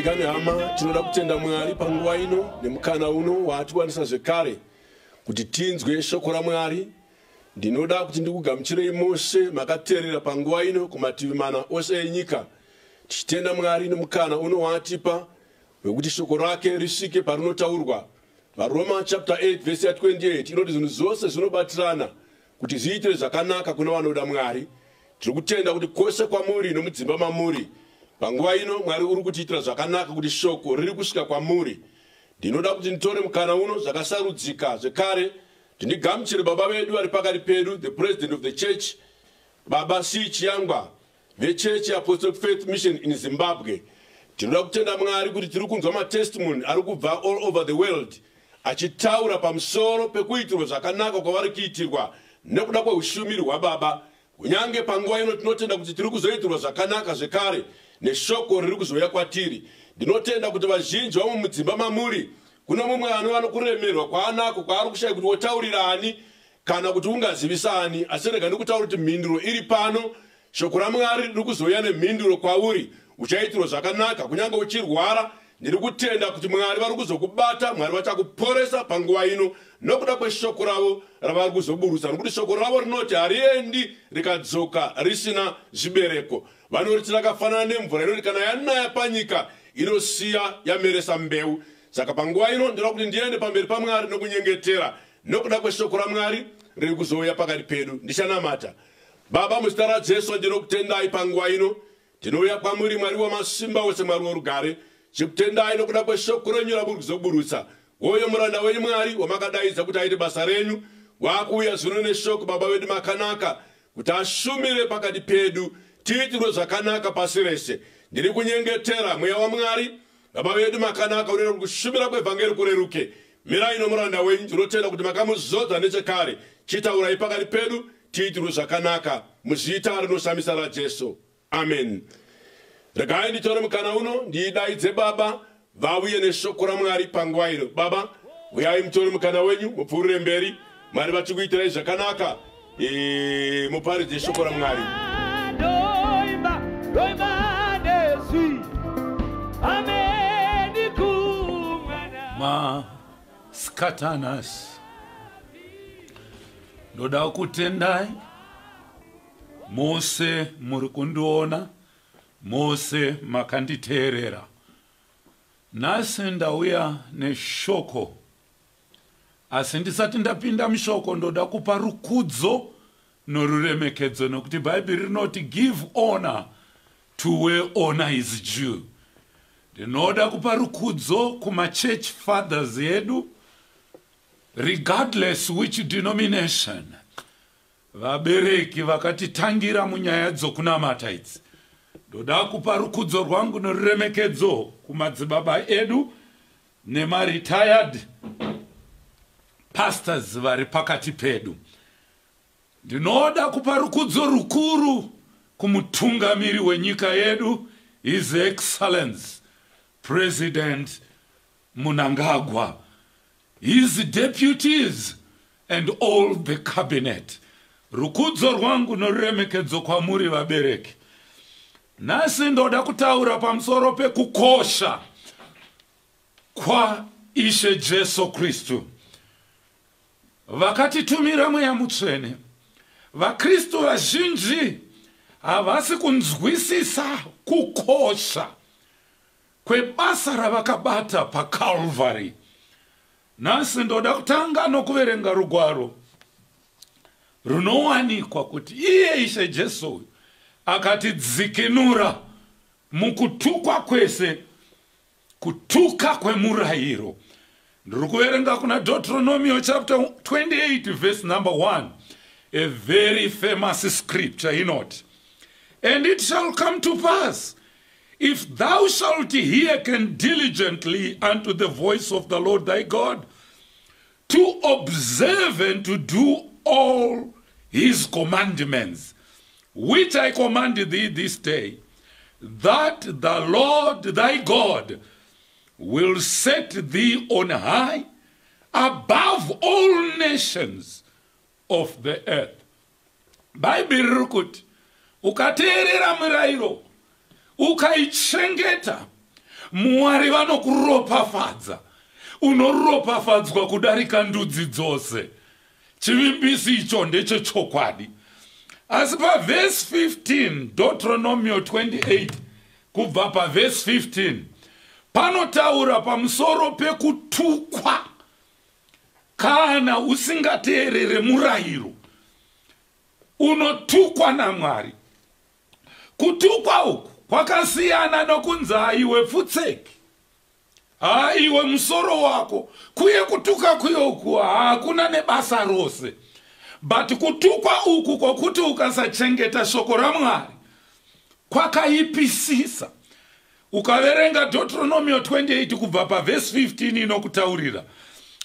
Vadikani hama, tinoda kutenda Mwari panguva ino nemukana uno waatiwanisa zvekare kuti tinzwe shoko raMwari. Ndinoda kuti ndikugamuchirei mose makateerera panguva ino kumativi mana ose enyika, tichitenda Mwari nemukana uno waatipa wekuti shoko rake risvike parinotaurwa. VaRoma chapter 8 verse ya 28 inoti zvinhu zvose zvinobatirana kuti zviitire zvakanaka kuna vanoda Mwari. Tiri kutenda kuti kwose kwamuri nomudzimba mamuri panguva ino Mwari uri kutiitira zvakanaka kuti shoko riri kusvika kwamuri. Ndinoda kuti nditore mukana uno zvakasarudzika zvekare kuti ndigamuchire baba vedu vari pakati pedu, the president of the church, Baba C Chiyangwa vechechi Apostolic Faith Mission in Zimbabwe. Tinoda kutenda Mwari kuti tiri kunzwa matestimony ari kubva all over the world achitaura pamusoro pekuitirwa zvakanaka kwavari kuitirwa nekuda kweushumiri hwababa. Kunyange panguva ino tinotenda kuti tiri kuzoitirwa zvakanaka zvekare neshoko riri kuzouya kwatiri. Ndinotenda kuti vazhinji vamwe mudzimba mamuri kuno mumwe anova nokuremerwa kwaanako kwaari kushaya kuti wotaurira ani kana kuti ungazivisa ani, asi rega ndikutaura kuti mhinduro iri pano. Shoko raMwari riri kuzouya nemhinduro kwauri, uchaitirwa zvakanaka kunyange uchirwara. Ndiri kutenda kuti Mwari vari kuzokubata, Mwari vachakuporesa panguva ino nokuda kweshoko ravo ravari kuzoburutsa, nokuti shoko ravo rinoti hariendi rikadzoka risina zvibereko. Vanoriti rakafanana nemvura inoti kana yanaya panyika inosiya yameresa mbeu. Saka panguva ino ndinoda kuti ndiende pamberi paMwari nokunyengetera nokuda kweshoko raMwari riri kuzouya pakati pedu. Ndichanamata. Baba, muzita raJesu ndinokutendai panguva ino. Tinouya kwamuri Mwari wamasimba ose, Mwari worugare. Chikutendai nokuda kweshoko renyu ramuri kuzoburutsa. Hoyo muranda wenyu Mwari wamakadaidza kuti aite basa renyu, waakuuya zvino neshoko, Baba vedu makanaka, kuti ashumire pakati pedu, tiitirwe zvakanaka pasi rese. Ndiri kunyengetera Mweya waMwari, Baba vedu makanaka, unoita kuti kushumira kwevhangeri kureruke. Mirai nomuranda wenyu, ndinotenda kuti makamuzodza nechekare. Chitaurai pakati pedu, tiitirwe zvakanaka muzita rinoshamisa raJesu. Amen. Regai nditore mukana uno ndiidaidze baba vauye neshoko raMwari panguva ino. Baba, uyai mutore mukana wenyu mupfuurire mberi. Mwari vachikuitirai zvakanaka. E, muparidze shoko raMwari. Maskatanas, ndoda kutendai mose muri kundiona, mose makanditeerera. Nhasi ndauya neshoko, asi ndisati ndapinda mushoko ndoda kupa rukudzo noruremekedzo, nokuti Bhaibheri rinoti give honor to where honor is due. Ndinoda kupa rukudzo kumachurch fathers edu, regardless which denomination, vabereki vakatitangira munyaya dzokunamata idzi. Ndoda kupa rukudzo rwangu noruremekedzo kumadzibaba edu nemaretired pastors vari pakati pedu. Ndinoda kupa rukudzo rukuru kumutungamiri wenyika yedu, His Excellence President Mnangagwa, his deputies and all the cabinet. Rukudzo rwangu noruremekedzo kwamuri vabereki. Nhasi ndoda kutaura pamusoro pekukosha kwaIshe Jesu Kristu vakatitumira Mweya Mutsvene. VaKristu vazhinji havasi kunzwisisa kukosha kwebasa ravakabata paCalvary. Nhasi ndoda kutanga nokuverenga rugwaro runowanikwa kuti iye Ishe Jesu uyu akatidzikinura mukutukwa kwese, kutuka kwemurayiro. Ndiri kuverenga kuna Deuteronomio chapter 28 verse number 1, a very famous scripture inoti, And it shall come to pass, if thou shalt hearken diligently unto the voice of the Lord thy God, to observe and to do all his commandments, which I command thee this day, that the Lord thy God will set thee on high above all nations of the earth. Bhaibheri riri kuti ukateerera mirayiro ukaichengeta, Mwari vanokuropafadza. Unoropafadzwa kudarika ndudzi dzose. Chivimbisi icho ndechechokwadi. Asi pavhesi 15, Deuteronomio 28, kubva pavhesi 15, panotaura pamusoro pekutukwa kana usingateerere murayiro. Unotukwa naMwari. Kutukwa uku kwakasiyana nokunzi aiwe pfutseki, haiwe musoro wako. Kuye kutuka kuye uku hakuna nebasa rose, but kutukwa uku kwokuti ukasachengeta shoko raMwari kwakaipisisa. Ukaverenga Deuteronomio 28 kubva pavhesi 15 inokutaurira,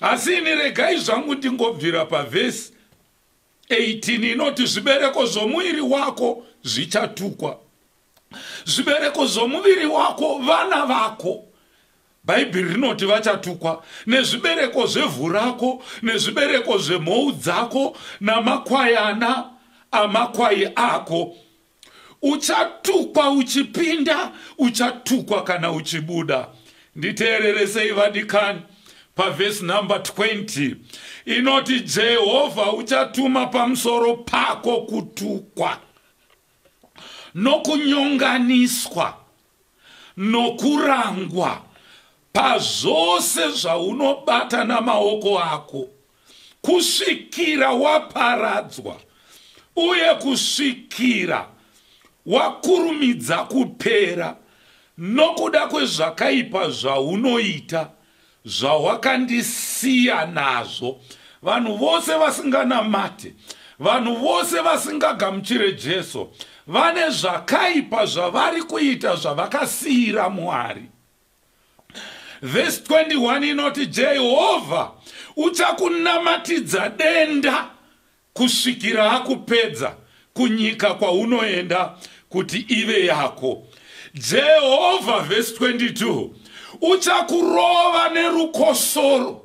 asi ini regai zvangu ndingobvira pavhesi 18 inoti, "Zvibereko zvomuviri wako zvichatukwa." Zvibereko zvomuviri wako, vana vako, Bhaibheri rinoti vachatukwa, nezvibereko zvevhu rako, nezvibereko zvemhou dzako, namakwayana amakwai ako. Uchatukwa uchipinda, uchatukwa kana uchibuda. Nditeereresei vadikani, pavhesi number 20 inoti, "Jehovha uchatuma pamusoro pako kutukwa nokunyonganiswa nokurangwa pazvose zvaunobata namaoko ako, kusvikira waparadzwa uye kusvikira wakurumidza kupera, nokuda kwezvakaipa zvaunoita zvawakandisiya nazvo." Vanhu vose vasinganamate, vanhu vose vasingagamuchire Jesu, vane zvakaipa zvavari kuita zvavakasiyira Mwari. Vhesi 21 inoti, "Jehovha uchakunamatidza denda kusvikira akupedza kunyika kwaunoenda kuti ive yako. Jehovha," vhesi 22, "uchakurova nerukosoro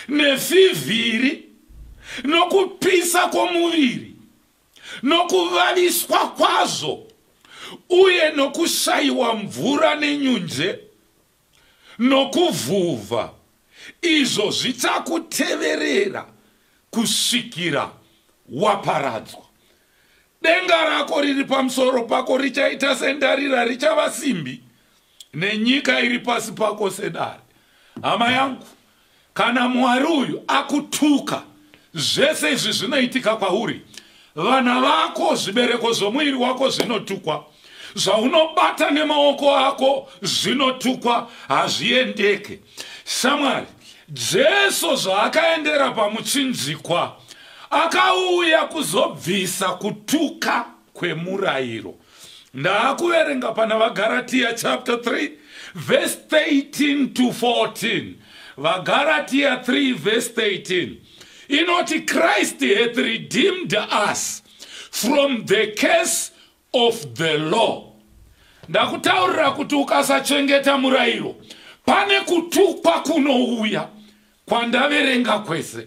nefivhiri nokupisa kwomuviri nokuvaviswa kwazvo uye nokushayiwa mvura nenyunje nokuvhuvha. Izvo zvichakuteverera kusvikira waparadzwa. Denga rako riri pamusoro pako richaita sendarira, richava simbi, nenyika iri pasi pako sedare." Hama yangu, kana Mwari uyu akutuka, zvese izvi zvinoitika kwauri. Vana vako, zvibereko zvomuviri wako zvinotukwa, zvaunobata nemaoko ako zvinotukwa, hazviendeke. Shamwari, Jesu zvaakaendera pamuchinjikwa, akauya kuzobvisa kutuka kwemurayiro. Ndaakuverenga pana VaGaratiya chapter 3 verse 13 to 14. VaGaratiya 3 verse 13 inoti, "Christ hath redeemed us from the curse of the law." Ndakutaurira kuti ukasachengeta murayiro, pane kutukwa kunouya kwandaverenga kwese.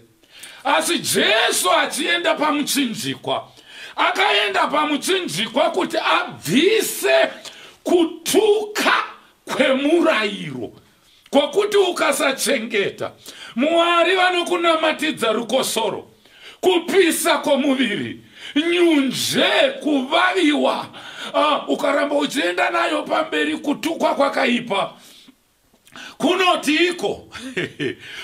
Asi Jesu achienda pamuchinjikwa, akaenda pamuchinjikwa kuti abvise kutuka kwemurayiro, kwokuti ukasachengeta, Mwari vanokunamatidza rukosoro, kupisa kwomuviri, nyunje, kuvaviwa. Ukaramba uchienda nayo pamberi, kutukwa kwakaipa kunoti iko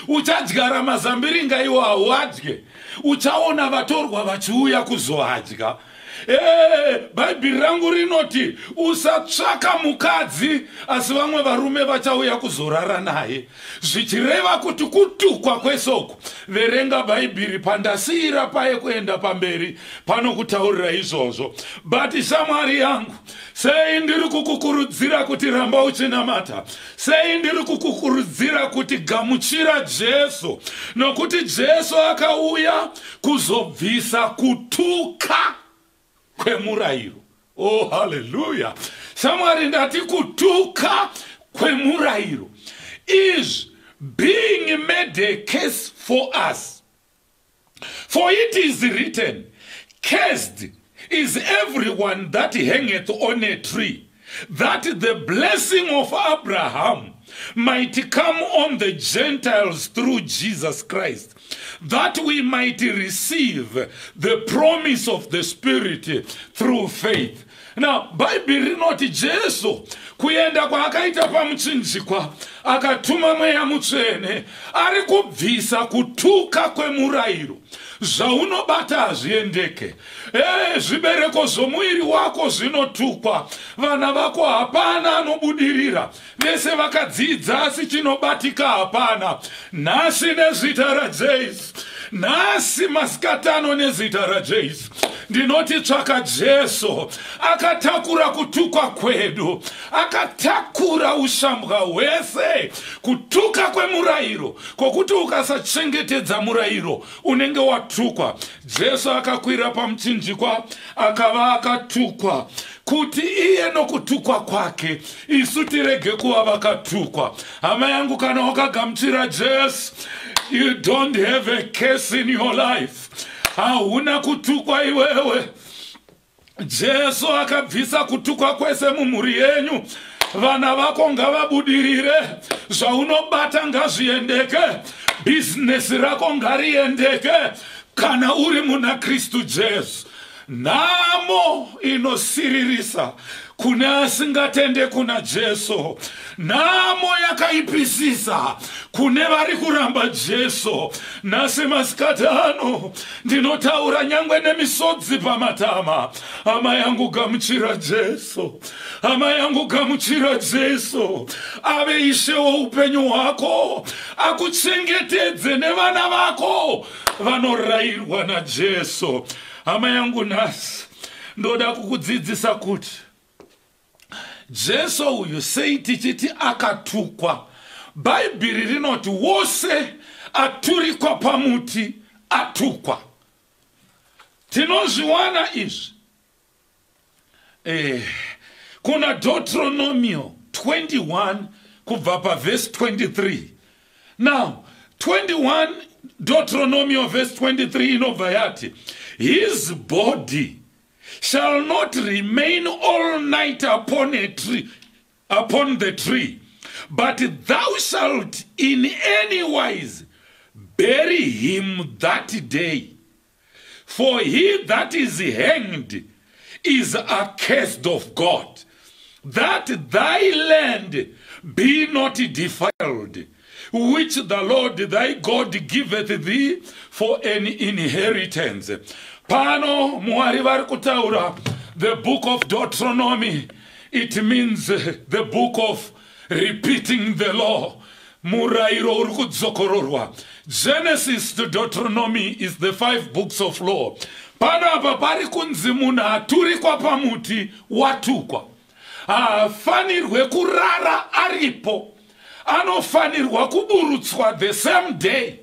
uchadyara mazambiringa iwo hauadye, uchaona vatorwa vachiuya kuzoadya. Bhaibheri rangu rinoti usatsvaka mukadzi, asi vamwe varume vachauya kuzorara naye, zvichireva kuti kutukwa kwesoko. Verenga Bhaibheri pandasiyira paye kuenda pamberi, panokutaurira izvozvo. But shamwari yangu, sei ndiri kukukurudzira kuti ramba uchinamata? Sei ndiri kukukurudzira kuti gamuchira Jesu? Nokuti Jesu akauya kuzobvisa kutuka kwemurayiro. Oh, haleluya! Shamwari, ndati kutuka kwemurayiro is being made a curse for us. "For it is written, 'Cursed is everyone that hangeth on a tree.'" That the blessing of Abraham might come on the Gentiles through Jesus Christ, that we might receive the promise of the Spirit through faith. Now, Bhaibheri rinoti Jesu kuenda kwaakaita pamuchinjikwa akatuma Mweya Mutsvene ari kubvisa kutuka kwemurayiro. Zvaunobata hazviendeke. E, zvibereko zvomuviri wako zvinotukwa. Vana vako hapana anobudirira, vese vakadzidza asi chinobatika hapana. Nhasi nezita raJesu, nhasi masikatano nezita raJesu, ndinoti tsvaka Jesu akatakura kutukwa kwedu, akatakura ushambwa hwese, kutuka kwemurayiro, kwokuti ukasachengetedza murayiro unenge watukwa. Jesu akakwira pamuchinjikwa akava akatukwa kuti iye nokutukwa kwake isu tirege kuva vakatukwa. Hama yangu, kana wakagamuchira Jesu, you don't have a case in your life. Hauna kutukwa iwewe. Jesu akabvisa kutukwa kwese mumhuri yenyu. Vana vako ngavabudirire, zvaunobata ngazviendeke, bhizinesi rako ngariendeke kana uri muna Kristu Jesu. Nhamo inosiririsa kune asingatende kuna Jesu, nhamo yakaipisisa kune vari kuramba Jesu. Nhasi masikati ano ndinotaura nyangwe nemisodzi pamatama. Hama yangu, gamuchira Jesu. Hama yangu, gamuchira Jesu ave Ishe woupenyu hwako, akuchengetedze nevana vako vanorayirwa naJesu. Hama yangu, nhasi ndoda kukudzidzisa kuti Jesu uyu sei tichiti akatukwa. Bhaibheri rinoti wose aturikwa pamuti atukwa. Tinozviwana izvi kuna Deuteronomio 21 kubva pavhesi 23. Now 21, Deuteronomio verse 23 inobva yati, "His body shall not remain all night upon a tree, upon the tree, but thou shalt in any wise bury him that day. For he that is hanged is accursed of God, that thy land be not defiled, which the Lord thy God giveth thee for an inheritance." Pano Mwari vari kutaura. The book of Deuteronomy, it means the book of repeating the law. Murayiro uri kudzokororwa. Genesis to Deuteronomy is the five books of law. Panapa pari kunzi munhu aturikwa pamuti watukwa, haafanirwe kurara aripo, anofanirwa kuburutswa the same day,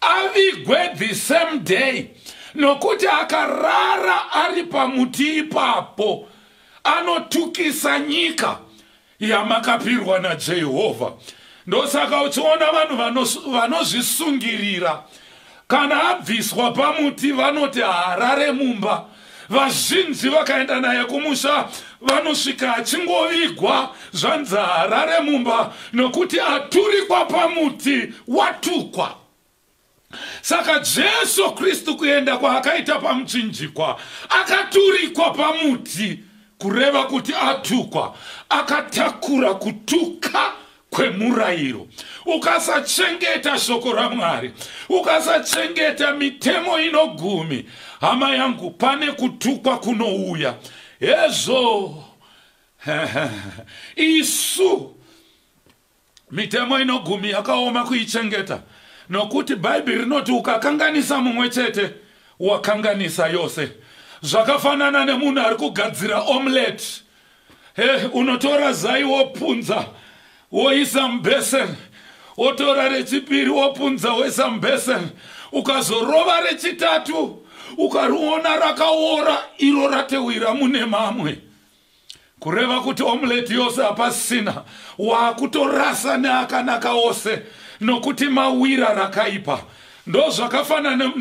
avigwe the same day, nokuti akarara ari pamuti ipapo anotukisa nyika yamakapirwa naJehovha. Ndosaka uchiona vanhu vanozvisungirira kana abviswa pamuti, vanoti haarare mumba. Vazhinji vakaenda naye kumusha vanosvika achingovigwa, zvanzi haarare mumba nokuti aturikwa pamuti watukwa. Saka Jesu Kristu kuenda kwaakaita pamuchinjikwa, akaturikwa pamuti, kureva kuti atukwa, akatakura kutuka kwemurayiro. Ukasachengeta shoko raMwari, ukasachengeta mitemo inogumi, hama yangu, pane kutukwa kunouya. Hezvo, isu mitemo inogumi yakaoma kuichengeta, nokuti Bhaibheri rinoti ukakanganisa mumwe chete wakanganisa yose. Zvakafanana nemunhu ari kugadzira omelette. Unotora zai wopunza woisa mubheseni, wotora rechipiri wopunza woisa mubheseni, ukazorova rechitatu ukariona rakaora, iro ratewira mune mamwe, kureva kuti omelette yose hapasina, waakutorasa neakanaka ose nokuti mawira rakaipa. Ndo zvakafanana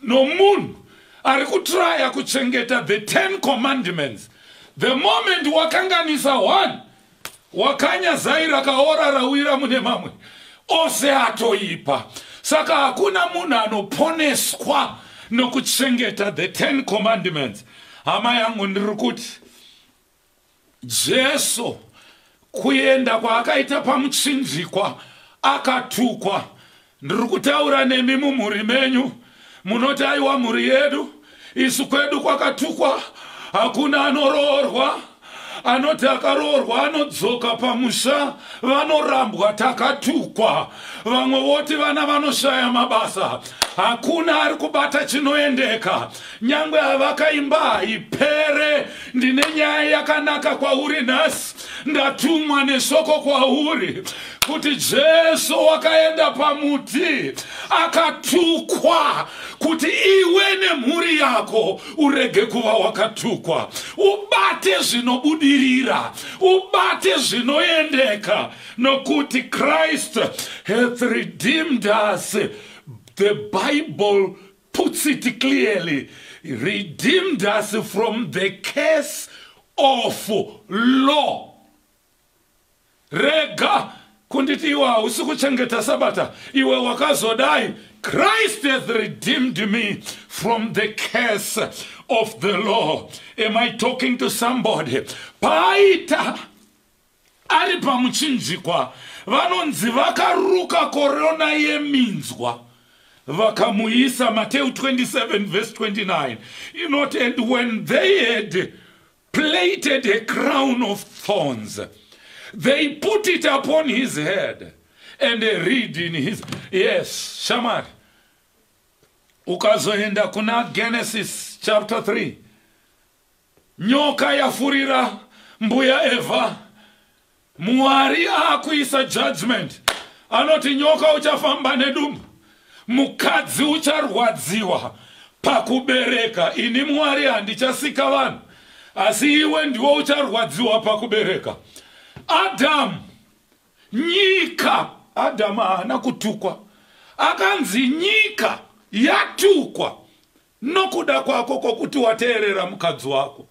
nomunhu ari kutraya kuchengeta the 10 commandments. The moment wakanganisa one, wakanya zai rakaora rawira mune mamwe ose atoipa. Saka hakuna munhu anoponeswa nokuchengeta the 10 commandments. Hama yangu, ndiri kuti Jesu kuenda kwaakaita pamuchinjikwa akatukwa. Ndiri kutaura nemi mumhuri menyu munoti, "Aiwa, mhuri yedu isu kwedu kwakatukwa, hakuna anoroorwa, anoti akaroorwa anodzoka pamusha vanorambwa, takatukwa." Vamwe voti vana vanoshaya mabasa, hakuna ari kubata chinoendeka, nyangwe havakaimba haipere. Ndine nyaya yakanaka kwauri nhasi. Ndatumwa neshoko kwauri kuti Jesu wakaenda pamuti akatukwa kuti iwe nemhuri yako urege kuva wakatukwa, ubate zvinobudirira, ubate zvinoendeka, nokuti Christ hath redeemed us. The Bible puts it clearly: redeemed us from the curse of law. Rega kunditi, "Iwe hausi kuchengeta Sabata, iwe wakazodai." Christ has redeemed me from the curse of the law. Am I talking to somebody? Paaita ari pamuchinjikwa, vanonzi vakaruka korona yeminzwa vakamuisa. Mateu 27 verse 29 inoti, "And when they had plaited a crown of thorns, they put it upon his head and a reed in his." Yes, shamari, ukazoenda kuna Genesis chapter 3, nyoka yafurira mbuya Evha, Mwari aakuisa judgment. Anoti, "Nyoka, uchafamba nedumbu, mukadzi ucharwadziwa pakubereka. Ini Mwari handichasika vanhu, asi iwe ndiwo ucharwadziwa pakubereka." Adhamu, nyika, Adhamu haana kutukwa, akanzi nyika yatukwa nokuda kwako kwokuti wateerera mukadzi wako.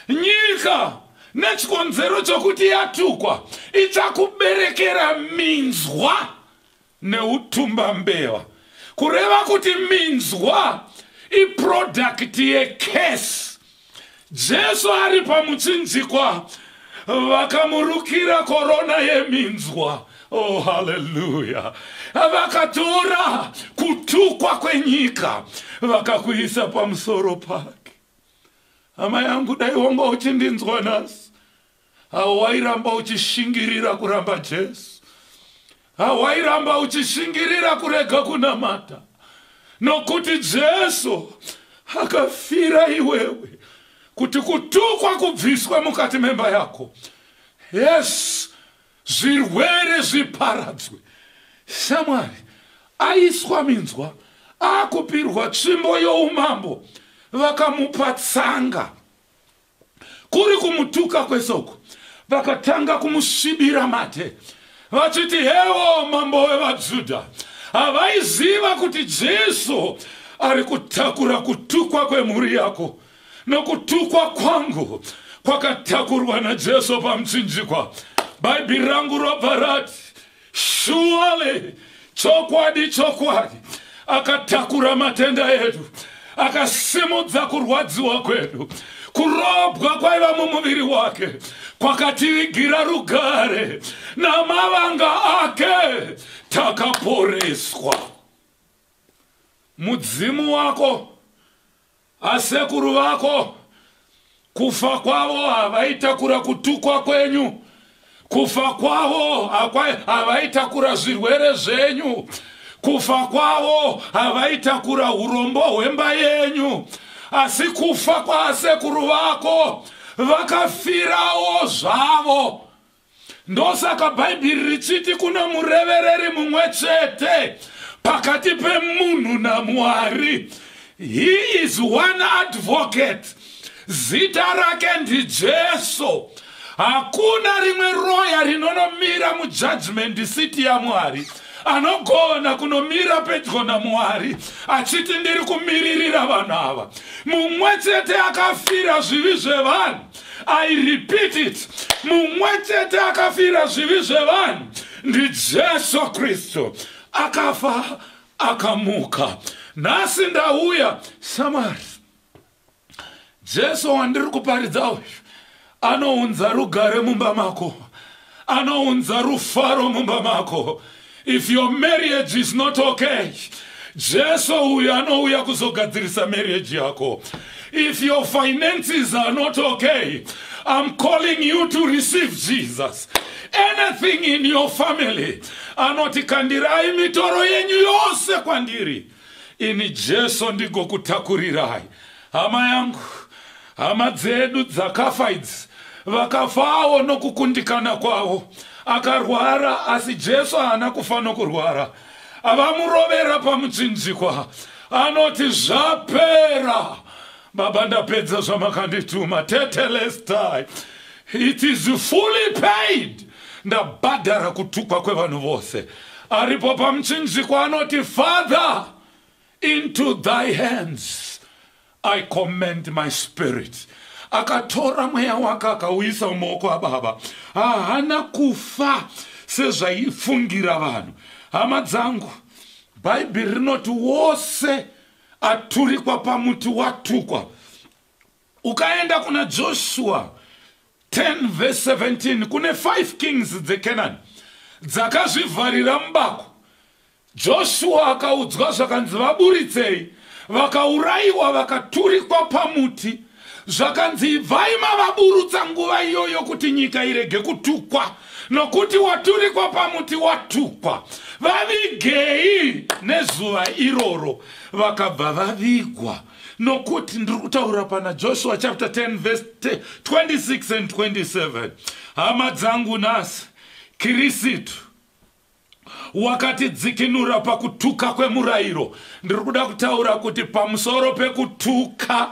Nyika, nechikonzero chokuti yatukwa, ichakuberekera minzwa neutumbambeva. Kureva kuti minzwa iproduct yecurse. Jesu ari pamuchinjikwa, vakamurukira korona yeminzwa. Oh, haleluya! Vakatora kutukwa kwenyika vakakuisa pamusoro pake. Hama yangu, dai wanga uchindinzwa nhasi, hawairamba uchishingirira kuramba Jesu, hawairamba uchishingirira kurega kunamata, nokuti Jesu akafira iwewe kuti kutukwa kubviswe mukati memba yako. Yes, zvirwere zviparadzwe. Shamwari, aiswa minzwa, akupirwa tsvimbo youmambo, vakamupa tsanga. Kuri kumutuka kwesoko, vakatanga kumusvibira mate vachiti, "Hewo, mambo wevaJudha." Havaiziva kuti Jesu ari kutakura kutukwa kwemhuri yako nokutukwa kwangu kwakatakurwa naJesu pamuchinjikwa. Bhaibheri rangu robva rati, "Surely, chokwadi, chokwadi, akatakura matenda edu, akasimudza kurwadziwa kwedu. Kurobwa kwaiva mumuviri wake kwakativigira rugare, namavanga ake takaporeswa." Mudzimu wako, asekuru vako, kufa kwavo havaitakura kutukwa kwenyu, kufa kwavo havaitakura zvirwere zvenyu, kufa kwavo havaitakura urombo hwemba yenyu, asi kufa kwaasekuru vako vakafirawo zvavo. Ndosaka Bhaibheri richiti kuna murevereri mumwe chete pakati pemunhu naMwari. He is one advocate, zita rake ndiJesu. Hakuna rimwe roya rinonomira mujudgment seat yaMwari. Anogona kunomira pedyo naMwari achiti, "Ndiri kumiririra vanhu ava." Mumwe chete akafira zvivi zvevanhu. I repeat it, mumwe chete akafira zvivi zvevanhu ndiJesu Kristu. Akafa, akamuka. Nhasi ndauya samari. Jesu wandiri kuparidza uyu anounza rugare mumba mako, anounza rufaro mumba mako. If your marriage is not okay, Jesu uyu anouya kuzogadzirisa marriage yako. If your finances are not okay, I'm calling you to receive Jesus. Anything in your family, anoti, "Kandirai mitoro yenyu yose kwandiri, ini Jesu ndigokutakurirai." Hama yangu, hama dzedu dzakafa idzi, vakafawo nokukundikana kwavo. Akarwara, asi Jesu haana kufa nokurwara. Avamurovera pamuchinjikwa, anoti, "Zvapera. Baba, ndapedza zvamakandituma. Tetelestai, it is fully paid. Ndabhadhara kutukwa kwevanhu vose." Aripo pamuchinjikwa anoti, "Father, into thy hands I commend my spirit." Akatora mweya wake, akauisa mumaoko ababa. Haana kufa sezvaifungira vanhu. Hama dzangu, Bhaibheri rinoti wose aturikwa pamuti watukwa. Ukaenda kuna Joshua 10 verse 17, kune 5 kings dzeCanaan dzakazvivharira mubako. Joshua akaudzwa, zvakanzi, "Vaburitsei." Vakaurayiwa, vakaturikwa pamuti. Zvakanzi, "Ibvai mavaburutsa nguva iyoyo kuti nyika irege kutukwa, nokuti waturikwa pamuti watukwa. Vavigei nezuva iroro." Vakabva vavigwa, nokuti ndiri kutaura pana Joshua chapter 10 verse 26 and 27. Hama dzangu, nhasi Kirisitu wakatidzikinura pakutuka kwemurayiro. Ndiri kuda kutaura kuti pamusoro pekutuka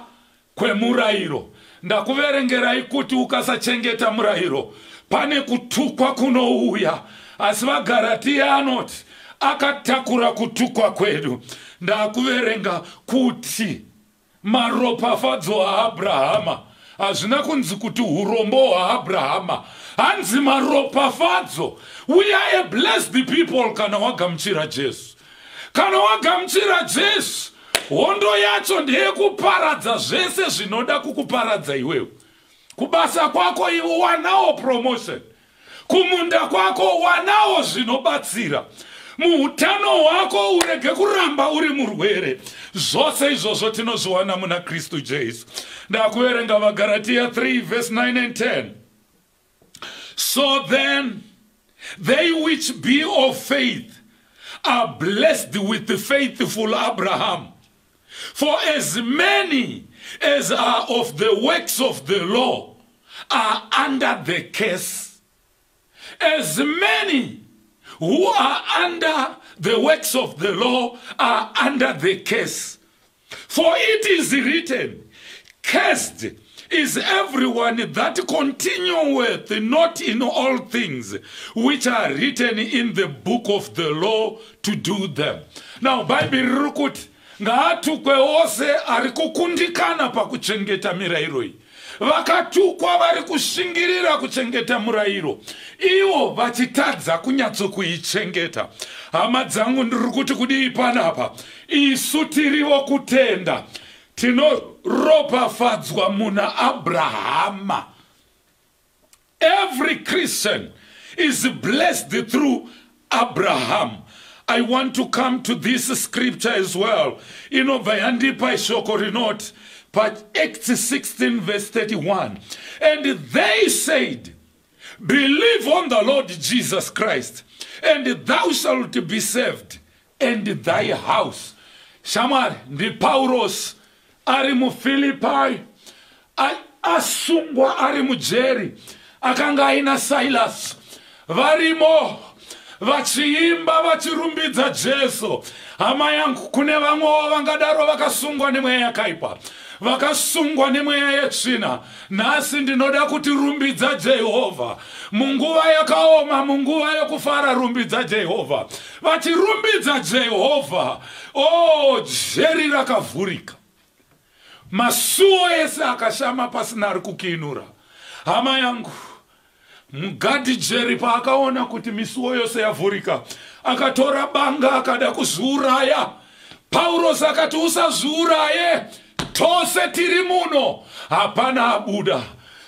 kwemurayiro, ndakuverengerai kuti ukasachengeta murayiro pane kutukwa kunouya, asi vaGaratiya anoti akatakura kutukwa kwedu. Ndakuverenga kuti maropafadzo aAbrahama, hazvina kunzi kuti urombo hwaAbrahama, hanzi maropafadzo. We are a blessed people kana wagamuchira Jesu. Kana wagamuchira Jesu, hondo yacho ndeyekuparadza zvese zvinoda kukuparadza iwewe. Kubasa kwako iwe wanawo promotion, kumunda kwako wanawo zvinobatsira, muutano hwako urege kuramba uri murwere. Zvose izvozvo tinozviwana muna Kristu Jesu. Ndakuverenga vaGaratiya 3 verse 9 and 10. So then they which be of faith are blessed with the faithful Abraham. For as many as are of the works of the law are under the curse. As many who are under the works of the law are under the curse. For it is written, "Cursed is everyone that continueth not in all things which are written in the book of the law to do them." Now, Bhaibheri riri kuti ngaatukwe ose ari kukundikana pakuchengeta mirayiro iyi. Vakatukwa vari kushingirira kuchengeta murayiro, ivo vachitadza kunyatsokuichengeta. Hama dzangu, ndiri kuti kudii panapa? Isu tirivo kutenda tinoropafadzwa muna Abrahama. Every Christian is blessed through Abraham. I want to come to this scripture as well. Inobva yandipa shoko rinoti paActs 16 verse 31, "And they said, 'Believe on the Lord Jesus Christ, and thou shalt be saved and thy house.'" Shamwari, ndiPauros ari muFilipai, asungwa, ari mujeri. Akanga aina Silas, varimo vachiimba vachirumbidza Jesu. Hama yangu, kune vamwewo vangadaro vakasungwa nemweya yakaipa. Vakasungwa nemweya yetsvina. Nhasi ndinoda kuti rumbidza Jehovha. Munguva yakaoma, munguva yokufara, rumbidza Jehovha. Vachirumbidza Jehovha, o oh, jeri rakavhurika. Masuo ese akashama pasina ari kukinura. Hama yangu, mugadhi jeri paakaona kuti misuo yose yavhurika, akatora banga akada kuzviuraya. Paurosi akati, "Usazviuraye, tose tiri muno, hapana abuda."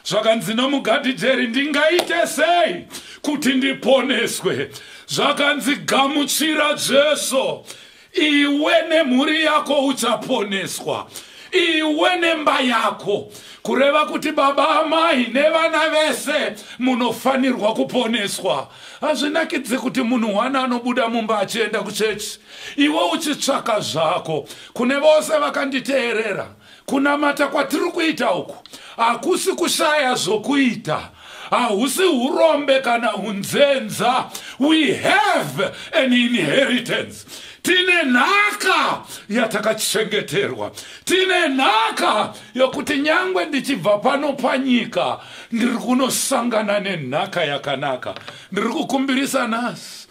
Zvakanzi nomugadhi jeri, "Ndingaite sei kuti ndiponeswe?" Zvakanzi, "Gamuchira Jesu, iwe nemhuri yako uchaponeswa, iwe nemba yako." Kureva kuti baba, amai nevana vese munofanirwa kuponeswa. Hazvinakidzi kuti munhu wana anobuda mumba achienda kuchechi, iwe uchitsvaka zvako. Kune vose vakanditeerera, kunamata kwatiri kuita uku hakusi kushaya zvokuita, hausi urombe kana unzenza. We have an inheritance. Tine nhaka yatakachengeterwa. Tine nhaka yokuti nyangwe ndichibva pano panyika, ndiri kunosangana nenhaka yakanaka. Ndiri kukumbirisa nhasi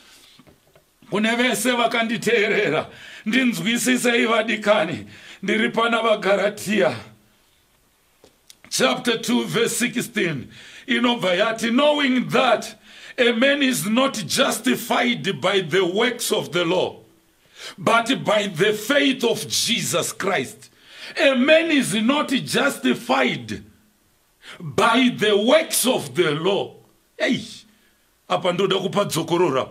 kune vese vakanditeerera, ndinzwisisei vadikani. Ndiri pana vaGaratiya chapter 2 verse 16. Inobva yati, "Knowing that a man is not justified by the works of the law, but by the faith of Jesus Christ." A man is not justified by the works of the law. Ei, apa ndoda kupadzokorora.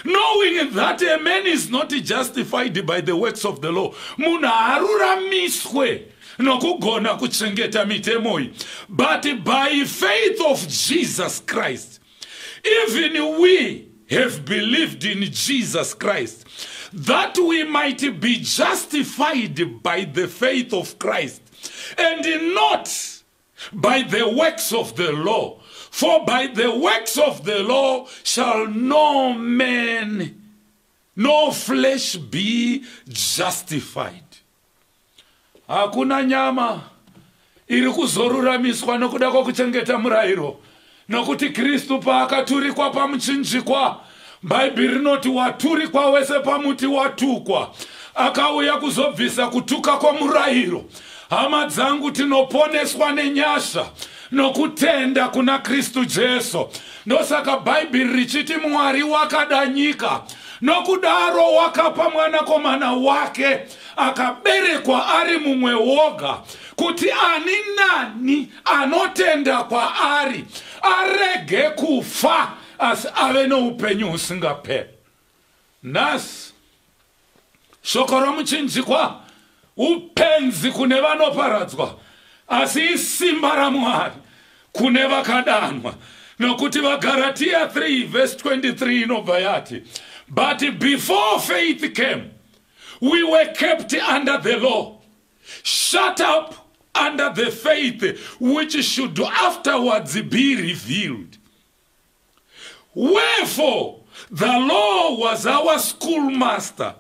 Knowing that a man is not justified by the works of the law. Munhu haaruramiswe nokugona kuchengeta mitemo iyi, but by faith of Jesus Christ. Even we have believed in Jesus Christ that we might be justified by the faith of Christ and not by the works of the law. For by the works of the law shall no man, no flesh be justified. Hakuna nyama iri kuzoruramiswa nokuda kwokuchengeta murayiro, nokuti Kristu paakaturikwa pamuchinjikwa, Bhaibheri rinoti, "Waturikwa wese pamuti watukwa." Akauya kuzobvisa kutuka kwomurayiro. Hama dzangu, tinoponeswa nenyasha nokutenda kuna Kristu Jesu. Ndosaka Bhaibheri richiti, "Mwari wakada nyika nokudaro wakapa mwanakomana wake akaberekwa ari mumwe woga, kuti ani nani anotenda kwaari arege kufa, asi ave noupenyu husingaperi." Nhasi shoko romuchinjikwa upenzi kune vanoparadzwa, asi isimba raMwari kune vakadanwa, nokuti vaGaratiya 3 vhesi 23 inobva yati, "But before faith came, we were kept under the law, shut up under the faith which should afterwards be revealed. Wherefore the law was our schoolmaster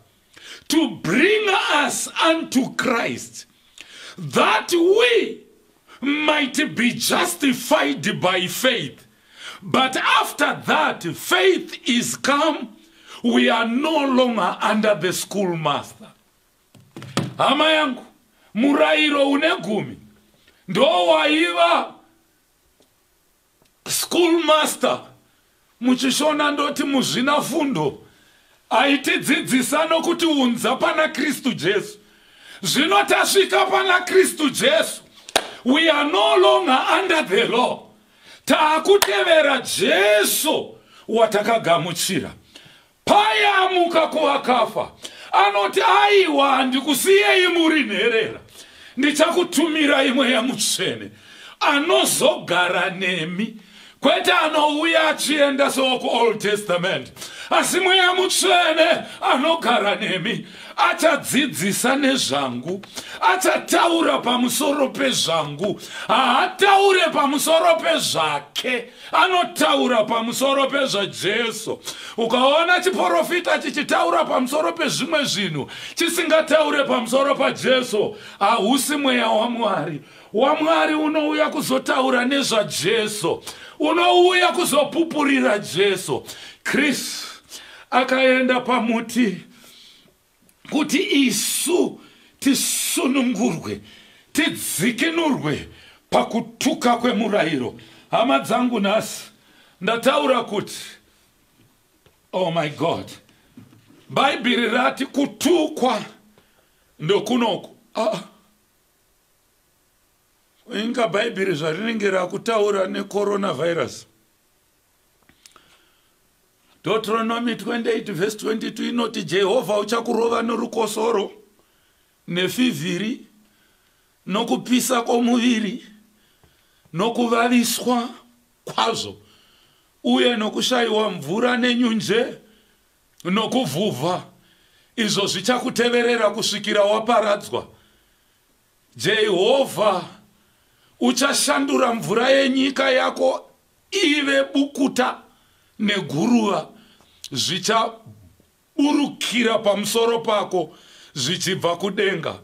to bring us unto Christ, that we might be justified by faith. But after that faith is come, we are no longer under the schoolmaster." Hama yangu, murayiro une gumi ndo waiva schoolmaster, muchiShona ndoti muzvinafundo, aitidzidzisa nokutiunza pana Kristu Jesu. Zvino tasvika pana Kristu Jesu, we are no longer under the law. Taakutevera Jesu watakagamuchira. Payamuka kuvakafa, anoti, "Aiwa, handikusiyei muri nherera. Ndichakutumirai Mweya Mutsvene anozogara nemi." Kwete anouya achienda sewokuOld Testament, asi Mweya Mutsvene anogara nemi. Achadzidzisa nezvangu, achataura pamusoro pezvangu. Haataure pamusoro pezvake, anotaura pamusoro pezvaJesu. Ukaona chiporofita chichitaura pamusoro pezvimwe zvinhu chisingataure pamusoro paJesu, hausi mweya waMwari. WaMwari unouya kuzotaura nezvaJesu, unouya kuzopupurira Jesu. Kristu akaenda pamuti kuti isu tisunungurwe, tidzikinurwe pakutuka kwemurayiro. Hama dzangu, nhasi ndataura kuti, oh my God, Bhaibheri rati kutukwa ndokunoku. Ah. Inga Bhaibheri zvarinenge rakutaura necoronavirus. Deuteronomy 28 vhesi 22 inoti Jehovha uchakurova norukosoro nefivhiri nokupisa kwomuviri nokuvaviswa kwazvo uye nokushayiwa mvura nenyunje nokuvhuvha, izvo zvichakuteverera kusvikira waparadzwa. Jehovha uchashandura mvura yenyika yako ive bukuta neguruva, zvichaburukira pamusoro pako zvichibva kudenga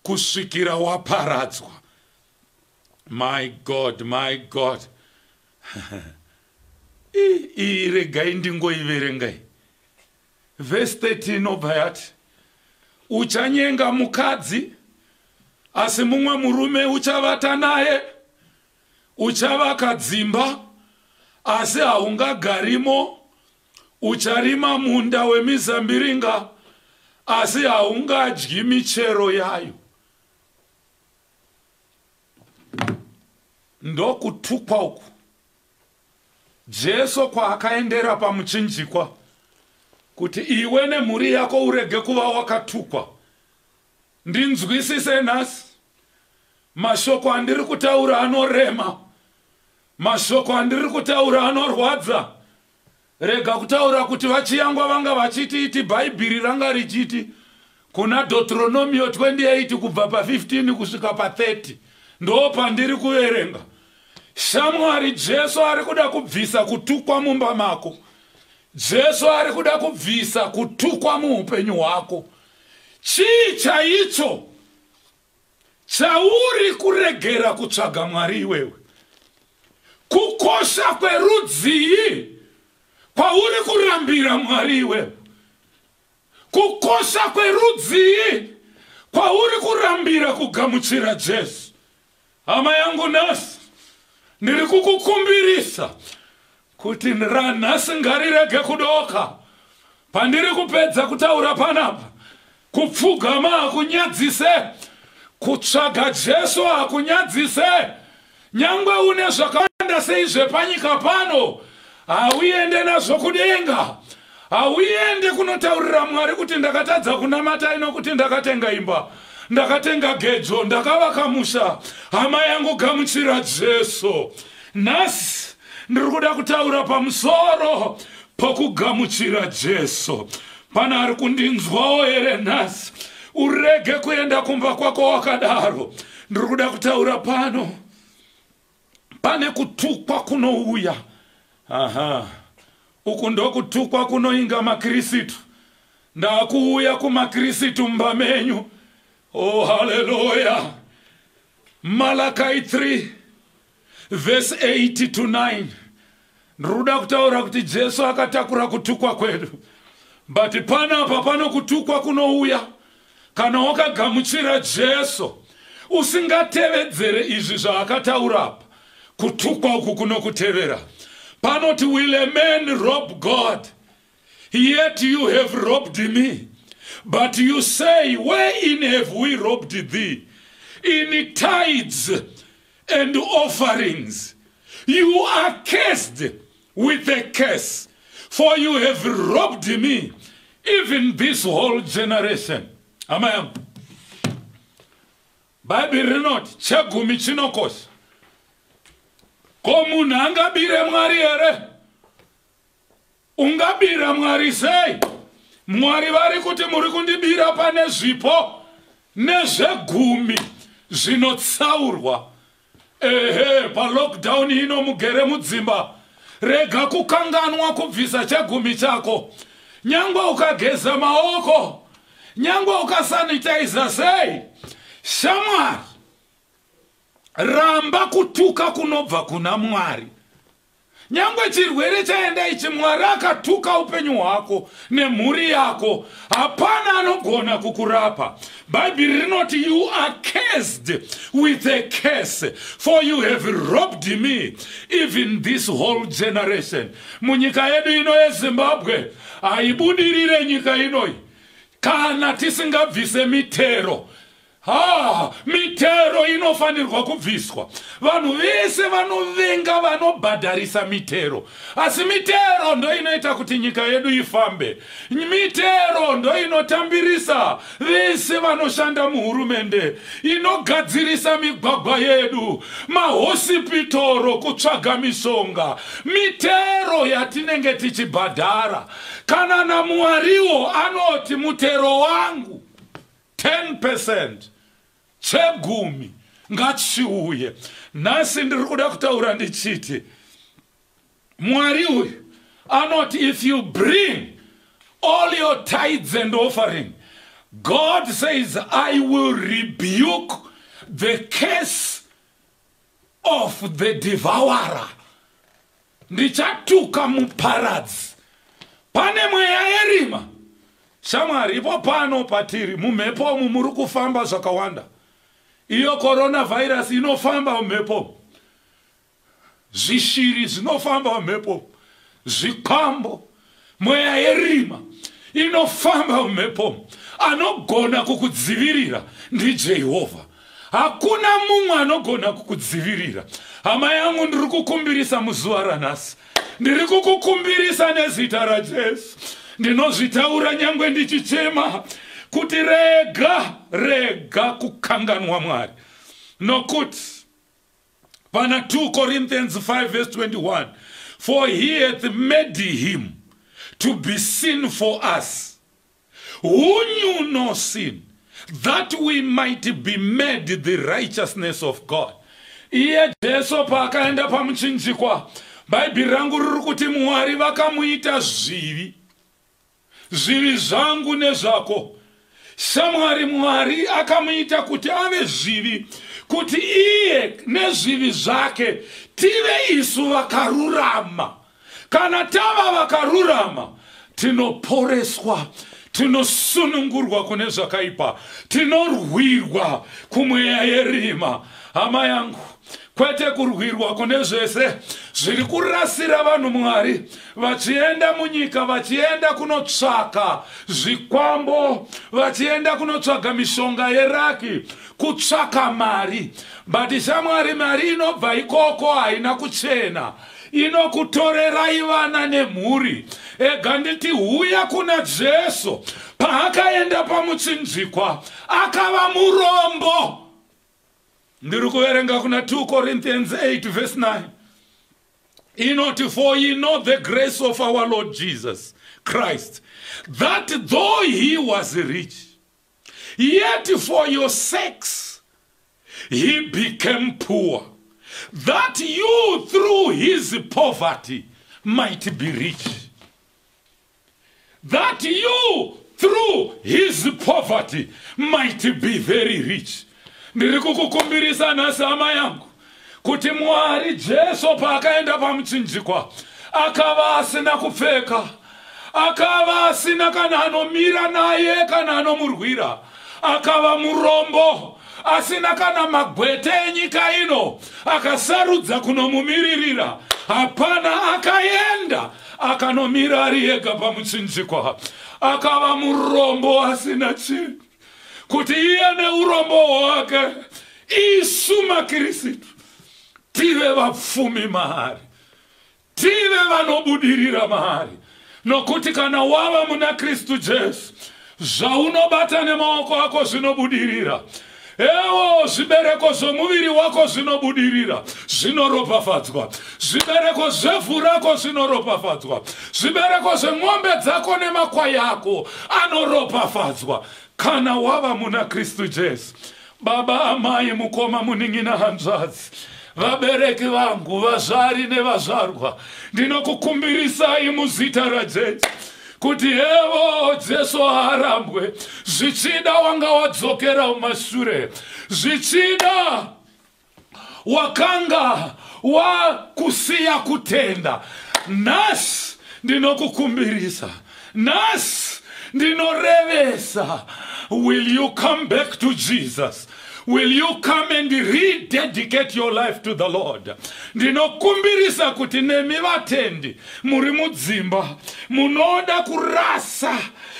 kusvikira waparadzwa. My God, my God. Iyi regai ndingoiverengai. Vhesi 13 inobva yati, uchanyenga mukadzi, asi mumwe murume uchavata naye. Uchavaka dzimba, asi haungagarimo. Ucharima munda wemizambiringa, asi haungadyi michero yayo. Ndokutukwa uku Jesu kwaakaendera pamuchinjikwa, kuti iwe nemhuri yako urege kuva wakatukwa. Ndinzwisise nhasi, mashoko andiri kutaura anorema, mashoko andiri kutaura anorwadza. Rega kutaura kuti vaChiyangwa vanga vachiti iti Bhaibheri ranga richiti kuna Deuteronomio 28 kubva pa15 kusvika pa30, ndo pandiri kuverenga. Shamwari, Jesu ari kuda kubvisa kutukwa mumba mako. Jesu ari kuda kubvisa kutukwa muupenyu hwako. Chii chaicho chauri kuregera kutsvaga Mwari iwewe? Kukosha kwerudzii kwauri kurambira Mwari iwewe? Kukosha kwerudzii kwauri kurambira kugamuchira Jesu? Hama yangu, nhasi ndiri kukukumbirisa kuti ranhasi ngarirege kudoka. Pandiri kupedza kutaura panapa, kupfugama hakunyadzise, kutsvaga Jesu hakunyadzise. Nyangwe une zvakawanda sei zvepanyika pano, hauende nazvo kudenga. Hauende kunotaurira Mwari kuti ndakatadza kunamata nokuti ndakatenga imba, ndakatenga gejo, ndakavaka musha. Hama yangu, gamuchira Jesu nhasi. Ndiri kuda kutaura pamusoro pokugamuchira Jesu. Pana ari kundinzwawo here nhasi? Urege kuenda kumba kwako wakadaro. Ndiri kuda kutaura pano, pane kutukwa kunouya. Aha, uku ndokutukwa kunoinga makirisitu. Ndakuuya kumakirisitu mumba menyu. Oh, haleluya! Malakai 3 vhesi 8 to 9. Ndiri kuda kutaura kuti Jesu akatakura kutukwa kwedu, but panapa pano kutukwa kunouya kana wakagamuchira Jesu usingatevedzere izvi zvaakataura apa. Kutukwa uku kunokutevera. Panoti, "Will a man rob God? Yet you have robbed me. But you say, 'Wherein have we robbed thee?' In tithes and offerings. You are cursed with a curse, for you have robbed me, even this whole generation." Hama yangu, Bhaibheri rinoti chegumi chinokosha. Ko munhu angabire Mwari here? Ungabira Mwari sei? Mwari vari kuti muri kundibira pane zvipo nezvegumi zvinotsaurwa. Ehe, palockdown ino mugere mudzimba, rega kukanganwa kubvisa chegumi chako. Nyangwe ukageza maoko, nyangwe ukasanitaiza sei, shamwari, ramba kutuka kunobva kuna Mwari. Nyangwe chirwere chaenda ichi, Mwari akatuka upenyu hwako nemhuri yako, hapana anogona kukurapa. Bhaibheri rinoti, "You are cursed with a curse, for you have robbed me, even this whole generation." Munyika yedu ino yeZimbabwe, haibudirire nyika inoi kana tisingabvise mitero. Ha, mitero inofanirwa kubviswa. Vanhu vese vanovenga vanobhadharisa mitero, asi mitero ndo inoita kuti nyika yedu ifambe. Mitero ndo inotambirisa vese vanoshanda muhurumende, inogadzirisa migwagwa yedu, mahosipitoro, kutsvaga mishonga. Mitero yatinenge tichibhadhara. Kana naMwariwo anoti, "Mutero wangu 10%, chegumi ngachiuye." Nhasi ndiri kuda kutaura ndichiti Mwari uyu anoti, if you bring all your tithes and offering, God says, "I will rebuke the curse of the devourer." Ndichatuka muparadzi. Pane mweya yerima, shamwari. Ipo pano patiri mumhepo umu muri kufamba zvakawanda. Iyo coronavirus inofamba mumhepo, zvishiri zvinofamba mumhepo, zvikwambo, mweya yerima inofamba mumhepo. Anogona kukudzivirira ndiJehovha, hakuna mumwe anogona kukudzivirira. Hama yangu, ndiri kukumbirisa muzuva ranhasi, ndiri kukukumbirisa nezita raJesu. Ndinozvitaura nyangwe ndichichema kuti rega, rega kukanganwa Mwari, nokuti pana 2 Corinthians 5 verse 21, "For he hath made him to be sin for us who knew no sin, that we might be made the righteousness of God." Iye Jesu paakaenda pamuchinjikwa, Bhaibheri rangu riri kuti Mwari vakamuita zvivi, zvivi zvangu nezvako, shamwari. Mwari akamuita kuti ave zvivi, kuti iye nezvivi zvake tive isu vakarurama. Kana tava vakarurama, tinoporeswa, tinosunungurwa kune zvakaipa, tinorwirwa kumweya yerima. Hama yangu, kwete kurwirwa kune zvese zviri kurasira vanhu Mwari, vachienda munyika, vachienda kunotsvaka zvikwambo, vachienda kunotsvaga mishonga yeraki, kutsvaka mari. But shamwari, mari inobva ikoko haina kuchena, inokutorerai vana nemhuri. Ega nditi, huya kuna Jesu. Paakaenda pamuchinjikwa, akava murombo. Ndiri kuverenga kuna 2 Corinthians 8 verse 9, inoti, "For ye know the grace of our Lord Jesus Christ, that though he was rich, yet for your sakes he became poor, that you through his poverty might be rich." That you through his poverty might be very rich. Ndiri kukukumbirisa nhasi, hama yangu, kuti Mwari Jesu paakaenda pamuchinjikwa, akava asina kupfeka, akava asina kana anomira naye, kana anomurwira, akava murombo, asina kana magwete enyika ino akasarudza kunomumiririra. Hapana akaenda akanomira ari ega pamuchinjikwa, akava murombo asina chinhu, kuti iye neurombo hwake isu maKristu tive vapfumi maari, tive vanobudirira maari. Nokuti kana wava muna Kristu Jesu, zvaunobata nemaoko ako zvinobudirira. Ewo, zvibereko zvomuviri wako zvinobudirira, zvinoropafadzwa. Zvibereko zvevhu rako zvinoropafadzwa. Zvibereko zvemombe dzako nemakwai ako anoropafadzwa. Kana wava muna Kristu Jesu. Baba, amai, mukoma, munin'ina, hanzvadzi, vabereki vangu, vazvari nevazvarwa, ndinokukumbirisai muzita raJesu kuti hevo, Jesu haarambwe. Zvichida wanga wadzokera mumashure, zvichida wakanga wakusiya kutenda, nhasi ndinokukumbirisa, nhasi ndinorevesa, will you come back to Jesus? Will you come and rededicate your life to the Lord? Ndinokumbirisa kuti nemi vatendi muri mudzimba munoda kurasa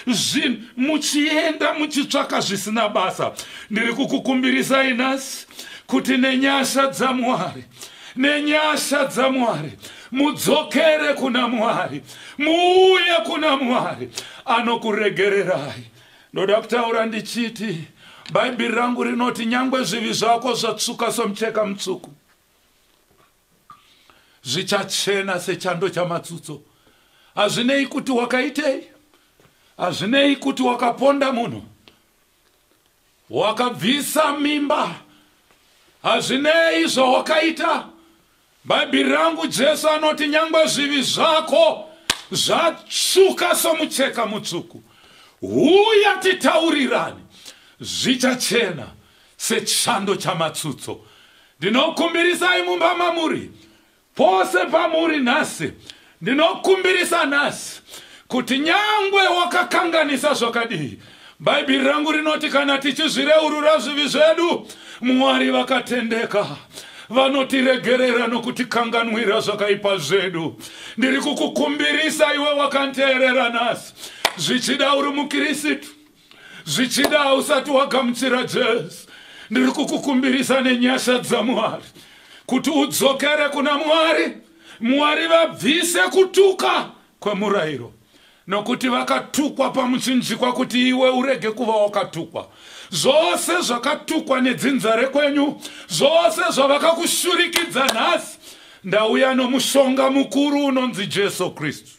zvinhu, muchienda muchitsvaka zvisina basa, ndiri kukukumbirisai nhasi kuti nenyasha dzaMwari, nenyasha dzaMwari, mudzokere kuna Mwari, muuye kuna Mwari, anokuregererai. Ndoda kutaura ndichiti Bhaibheri rangu rinoti nyangwe zvivi zvako zvatsvuka somucheka mutsvuku, zvichachena sechando chamatsutso. Hazvinei kuti wakaitei, hazvinei kuti wakaponda munhu, wakabvisa mimba, hazvinei zvawakaita, Bhaibheri rangu, Jesu anoti nyangwe zvivi zvako zvatsvuka somucheka mutsvuku, huya titaurirane, zvichachena sechando chamatsutso. Ndinokumbirisai mumba mamuri, pose pamuri nhasi, ndinokumbirisa nhasi kuti nyangwe wakakanganisa zvakadii, Bhaibheri rangu rinoti kana tichizvireurura zvivi zvedu, Mwari vakatendeka, vanotiregerera nokutikanganwira zvakaipa zvedu. Ndiri kukukumbirisa iwe wakanteerera nhasi, zvichida uri mukirisitu, zvichida hausati wagamuchira Jesu, ndiri kukukumbirisa nenyasha dzaMwari kuti udzokere kuna Mwari, Mwari vabvise kutuka kwemurayiro, nokuti vakatukwa pamuchinjikwa kuti iwe urege kuva wakatukwa. Zvose zvakatukwa nedzinza rekwenyu, zvose zvavakakushurikidza, nhasi ndauya nomushonga mukuru unonzi Jesu Kristu.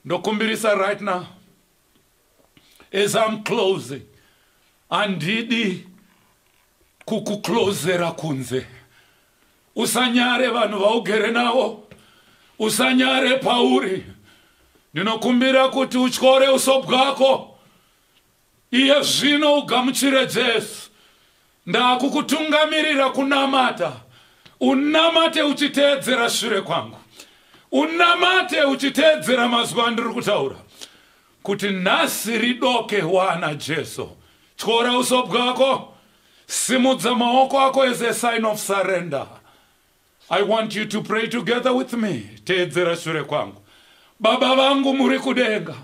Ndokumbirisa right now as I'm closing, handidi kukuclosera kunze. Usanyare vanhu vaugere navo, usanyare pauri. Ndinokumbira kuti utyore uso bwako iye zvino, ugamuchire Jesu. Ndakukutungamirira kunamata, unamate uchiteedzera shure kwangu, unamate uchiteedzera mazwi andiri kutaura kuti nhasi ridoke wana Jesu. Tyora uso bwako, simudza maoko ako as a sign of surrender. I want you to pray together with me. Teedzera shure kwangu. Baba vangu muri kudenga,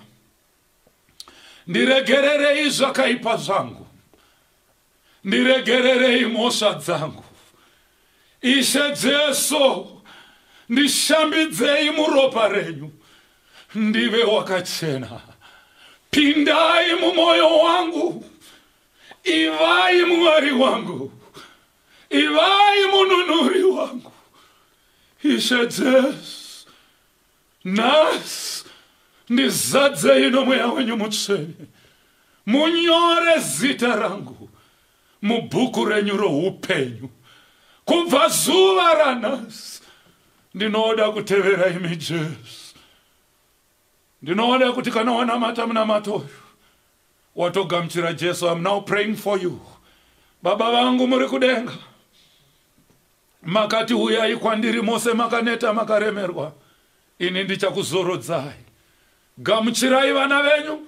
ndiregererei zvakaipa zvangu, ndiregererei mhosva dzangu. Ishe Jesu, ndishambidzei muropa renyu ndive wakachena. Pindai mumwoyo wangu, ivai Mwari wangu, ivai mununuri wangu. Ishe Jesu, nhasi ndizadzei nomweya wenyu mutsvene, munyore zita rangu mubhuku renyu roupenyu. Kubva zuva ranhasi ndinoda kutevera imi, Jesu. Ndinoda kuti kana wanamata munamato uyu, watogamuchira Jesu. I'm now praying for you. Baba vangu muri kudenga, makati, "Uyai kwandiri mose makaneta makaremerwa, ini ndichakuzorodzai." Gamuchirai vana venyu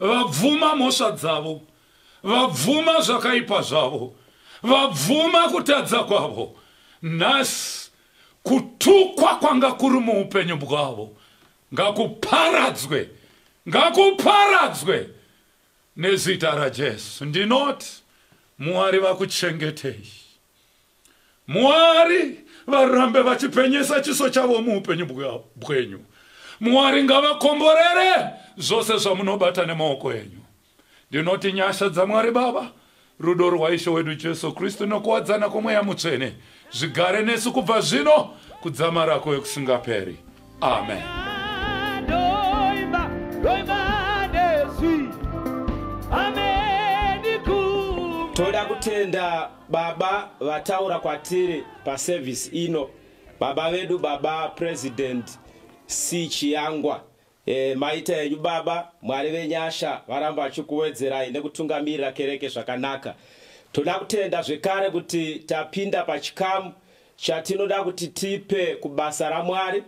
vabvuma mhosva dzavo, vabvuma zvakaipa zvavo, vabvuma kutadza kwavo. Nhasi kutukwa kwanga kuri muupenyu bwavo ngakuparadzwe, ngakuparadzwe nezita raJesu. Ndinoti Mwari vakuchengetei, Mwari varambe vachipenyesa chiso chavo muupenyu bwenyu, Mwari ngavakomborere zvose zvamunobata nemaoko enyu. Ndinoti nyasha dzaMwari Baba, Rudo rwaIshe wedu Jesu Kristu nokuwadzana kwoMweya Mutsvene zvigare nesu kubva zvino kudzamara kwekusingaperi. Amen. Toda kutenda baba vataura kwatiri pasevhisi ino, baba vedu, baba President C Chiyangwa. Maita henyu baba, Mwari venyasha varamba vachikuwedzerai nekutungamirira kereke zvakanaka. Toda kutenda zvekare kuti tapinda pachikamu chatinoda kuti tipe kubasa raMwari,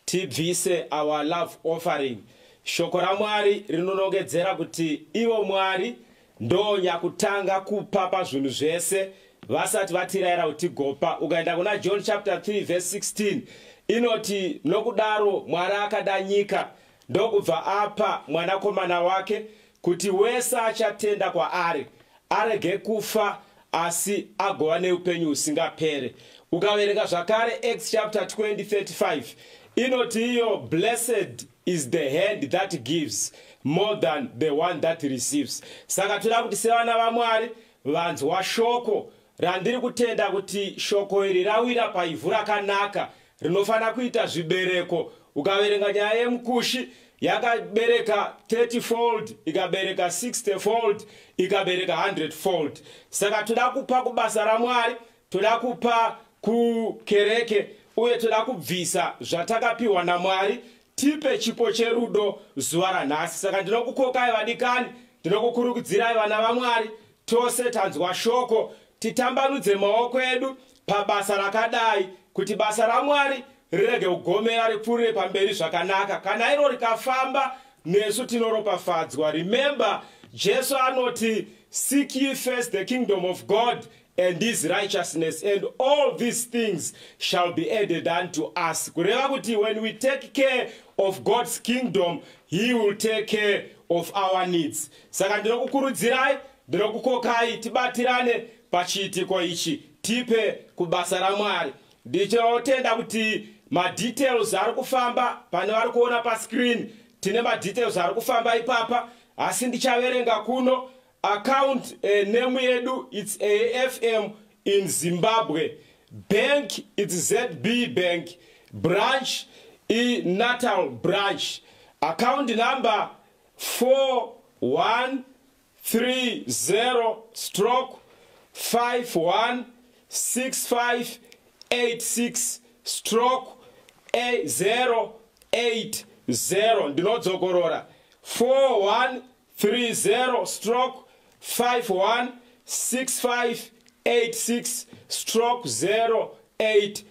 tibvise our love offering. Shoko raMwari rinonongedzera kuti ivo Mwari ndo nyakutanga kupa pazvinhu zvese vasati vatirayira kuti tigopa. Ukaenda kuna John chapter 3 verse 16, inoti, "Nokudaro Mwari akada nyika, ndokubva apa mwanakomana wake, kuti wese achatenda kwaari arege kufa, asi agova neupenyu husingapere." Ukaverenga zvakare Acts chapter 20:35, inoti iyo, "Blessed is the hand that gives more than the one that receives." Saka toda kuti sevana vaMwari vanzwa shoko randiri kutenda kuti shoko iri rawira paivhu rakanaka, rinofanira kuita zvibereko. Ukaverenga nyaya yemukushi, yakabereka 30 fold, ikabereka 60 fold, ikabereka 100 fold. Saka toda kupa kubasa raMwari, toda kupa kukereke, uye toda kubvisa zvatakapiwa naMwari, tipe chipo cherudo zuva ranhasi. Saka ndinokukokai vadikani, ndinokukurudzirai vana vaMwari, tose tanzwa shoko, titambanudze maoko edu pabasa rakadai kuti basa raMwari rirege kugomera, ripfuurire pamberi zvakanaka. Kana iro rikafamba, nesu tinoropafadzwa. Remember, Jesu anoti, "Seek ye first the kingdom of God and his righteousness, and all these things shall be added unto us." Kureva kuti when we take care of God's kingdom, he will take care of our needs. Saka ndinokukurudzirai, ndinokukokai, tibatirane pachiitiko ichi, tipe kubasa raMwari. Ndichinotenda kuti madetails ari kufamba pane vari kuona pascreen. Tine madetails ari kufamba ipapa, asi ndichaverenga kuno. Account name yedu, it's AFM in Zimbabwe. Bank, it's ZB Bank. Branch iNatal branch. Account number 4130 stroke 516586 stroke A080. Ndinodzokorora: 4130 stroke 516586 stroke 080.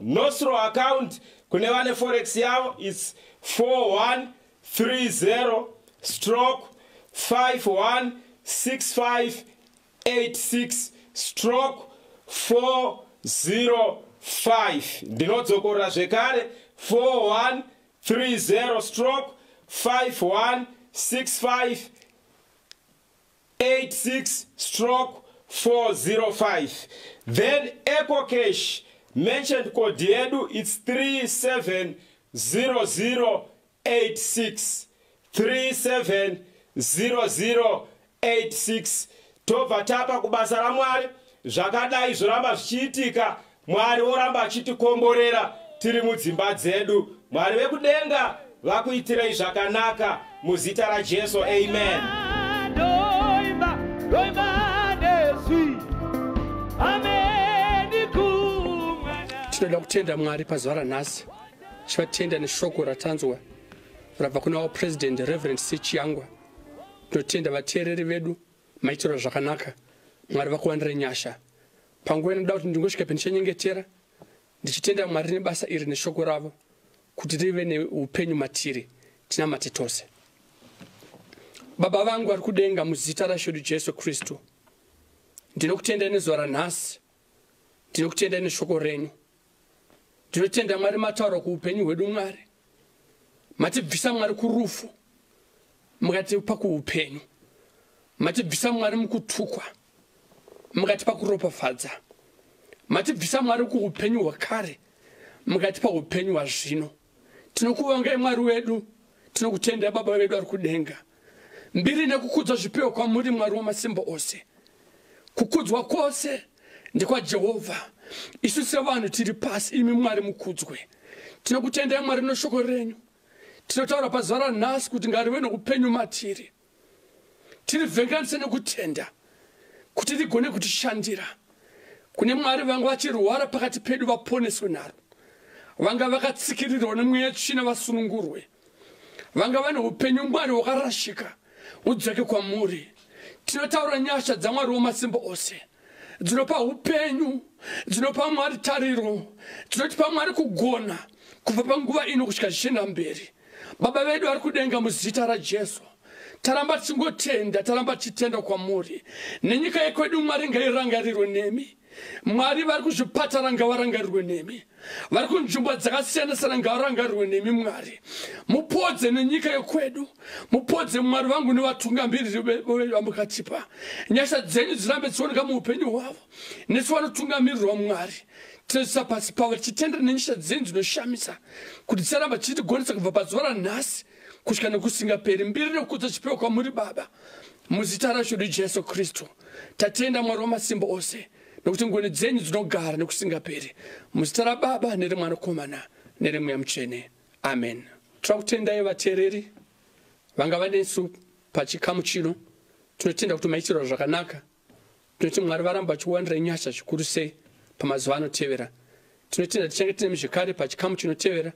Nostro account kune vane forex yavo, it's 4130 stroke 516586 stroke 405. Ndinodzokorora zvekare: 4130 stroke 516586 stroke 405. Then EcoCash merchant code yedu, it's 370086, 370086. Tobva tapa kubasa raMwari. Zvakadai zvoramba zvichiitika, Mwari oramba achitikomborera tiri mudzimba dzedu. Mwari vekudenga vakuitirei zvakanaka muzita raJesu. Amen. Ndoimba, ndoimba nezwi ameni kumwana. Tinoda kutenda Mwari pazuva ranhasi, tichivatenda neshoko ratanzwa rabva kuna waPresident Reverend C Chiyangwa. Tinotenda vateereri vedu, maitirwa zvakanaka. Mwari vakuwanire nyasha. Panguva inoda kuti ndingosvika pendichanyengetera ndichitenda Mwari nebasa iri neshoko ravo kuti rive neupenyu matiri. Tinamate tose. Baba vangu vari kudenga, muzita rashedu Jesu Kristu, ndinokutendai nezuva ranhasi, ndinokutendai neshoko renyu. Ndinotenda Mwari mataura kuupenyu hwedu. Mwari, matibvisa Mwari kurufu, mukatipa kuupenyu. Matibvisa Mwari mukutukwa, mukatipa kuropafadza. Matibvisa Mwari kuupenyu hwakare, mukatipa upenyu hwazvino. Tinokuvongai Mwari wedu, tinokutendai Baba vedu ari kudenga. Mbiri nekukudza zvipiwa kwamuri, Mwari wamasimba ose. Kukudzwa kwose ndekwaJehovha. Isu sevanhu tiri pasi, imi Mwari mukudzwe. Tinokutendai Mwari neshoko renyu. Tinotaura pazuva ranhasi kuti ngarive noupenyu matiri. Tirivhenganise nekutenda kuti rigone kutishandira. Kune Mwari vanga vachirwara pakati pedu vaponeswe naro. Vanga vakatsikirirwa nemweya tsvina vasunungurwe. Vanga vane upenyu Mwari hwakarashika hudzoke kwamuri. Tinotaura nyasha dzaMwari wamasimba ose dzinopa upenyu, dzinopa Mwari tariro, dzinotipa Mwari kugona kubva panguva ino kusvika zvichienda mberi. Baba vedu vari kudenga, muzita raJesu taramba tichingotenda, taramba tichitenda kwamuri. Nenyika yekwedu Mwari ngairangarirwe nemi. Mwari vari kuzvipatara ngavarangarirwe nemi, vari kunzvimbo dzakasiyana-siyana ngavarangarirwe nemi. Mwari mupodze nenyika yekwedu, mupodze Mwari vangu nevatungamiriri vamukatipa. Nyasha dzenyu dzirambe dzichioneka muupenyu hwavo, nesu vanotungamirirwa Mwari tinoisa pasi pavo, tichitenda nenyasha dzenyu dzinoshamisa kuti dzicharamba dzichitigonesa kubva pazuva ranhasi kusvika nekusingaperi. Mbiri nekukudza chipewo kwamuri Baba, muzita rasho Jesu Kristu tatenda. Mwari wamasimba ose, nokuti ngoni dzenyu dzinogara nekusingaperi, muzita raBaba nereMwanakomana nereMweya Mutsvene, amen. Toda kutendai vateereri vanga vanesu pachikamu chino. Tinotenda kuti maitirwa zvakanaka. Tinoti Mwari varamba vachiwandirai nyasha zvikuru sei pamazuva anotevera. Tinotenda, tichange tinemi zvekare pachikamu chinotevera.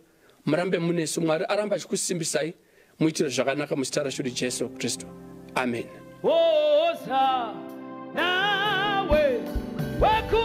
Murambe munesu. Mwari aramba achikusimbisai, muitire zvakanaka, muzita rasho Jesu Kristu, amen. Hosa nawe wekudenga.